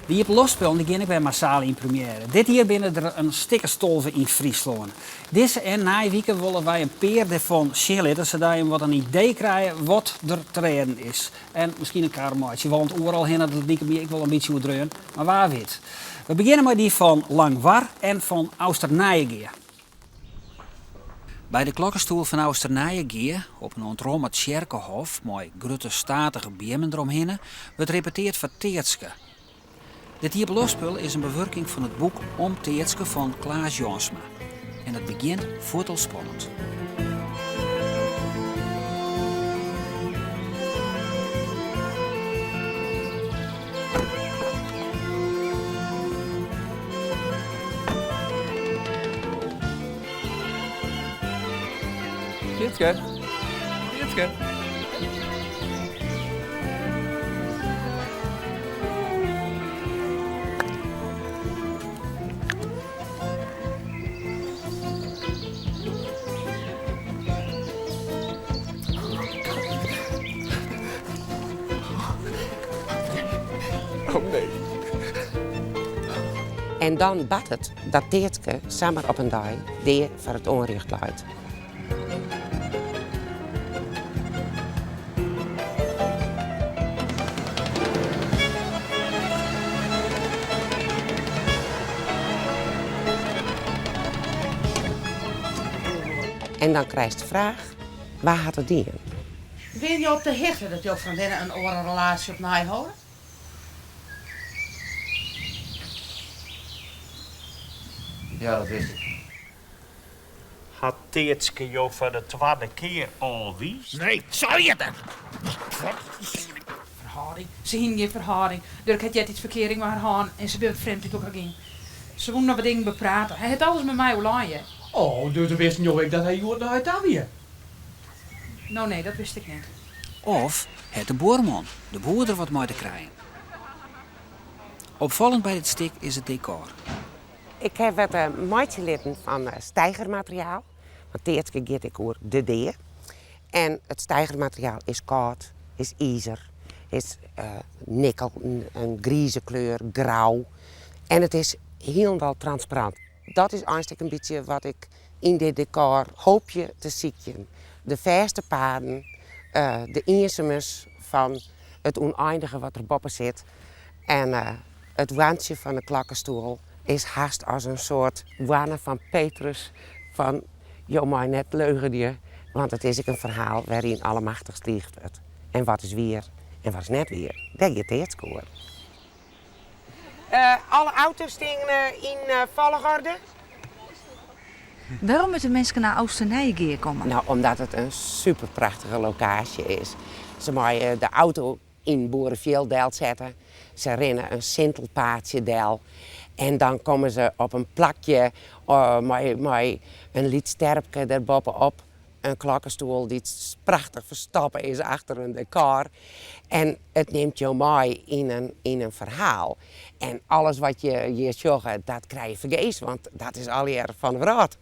De iepenloftspullen dy gean ek wer massaal yn premjêre. Dit jier binne der in stik as 12 yn Fryslân. Dizze en nije wike wolle wy in pear dêrfan sjen litte, sadat jim wat in idee krije wat der te rêden is. En miskien in kar meitsje, want oeral hinne dat liket my ek wol in bytsje oerdreaun, mar wa wit. We begjinne mei dy fan Langwar en fan Ousternijegea. By de klokkestoel fan Ousternijegea, op in ûntromme tsjerkehof mei grutte statige beammen deromhinne, wurdt repeteard foar Teatske. Dit iepenloftspul is in bewurking fan it boek Om Teatske fan Klaas Jansma. En it begjint fuort al spannend. Teatske. Teatske. Oh nee. En dan bart it dat Teatske samar op in dei dea foar it oanrjocht leit. En dan krijst de fraach, wa hat it dien? Binne jo op de hichte dat jo freondinne in oare relaasje op neihâlde? Ja, dat wist ik. Hat Teatske jo foar de twadde kear ôfwiisd? Nee, sei it net! Ferhâlding? Se hienen gjin ferhâlding. Durk hat eartiids ferkearing mei har hân en se binne wat frjemd út elkoar gien. Se woenen noch wat dingen beprate. Hy hat alles mei my oerlein, hear. Oh, dus wisten jo ek dat hy hjoed nei har ta wie? No nee, dat wist ik net. Of hat de buorman, de boer der wat mei te krijen? Opfallend by dit stik is it dekor. Ik haw wat meitsje litten fan steigermateriaal, want Teatske giet ek oer de dea. En it steigermateriaal is kâld, is izer, is nikkel, in grize kleur, grau. En it is hielendal transparant. Dat is eins ek in bytsje wat ik yn dit dekor hoopje te sykjen. De fêste paden, de iensumens fan it ûneindige wat der boppe sit en it hoantsje fan de klokkestoel is hast as in soart hoanne fan Petrus fan jo meie net leagenje, want it is ek in ferhaal wêryn allemachtichst liigd wurdt. En wat is wier en wat is net wier, dêr giet Teatske oer. Alle auto's steane yn folchorde. Wêrom moatte minsken nei Ousternijegea komme? No, omdat it in superprachtige lokaasje is. Se meie de auto yn boerefjild delsette, se rinne in sintelpaadsje del en dan komme se op in plakje mei in lyts terpke der boppe-op. In klokkestoel dy't prachtich ferstoppe is achter in dekor. En it nimt jo mei yn in ferhaal. En alles wat je hjir sjogge, dat krije je fergees, want dat is allegear fan de wrâld.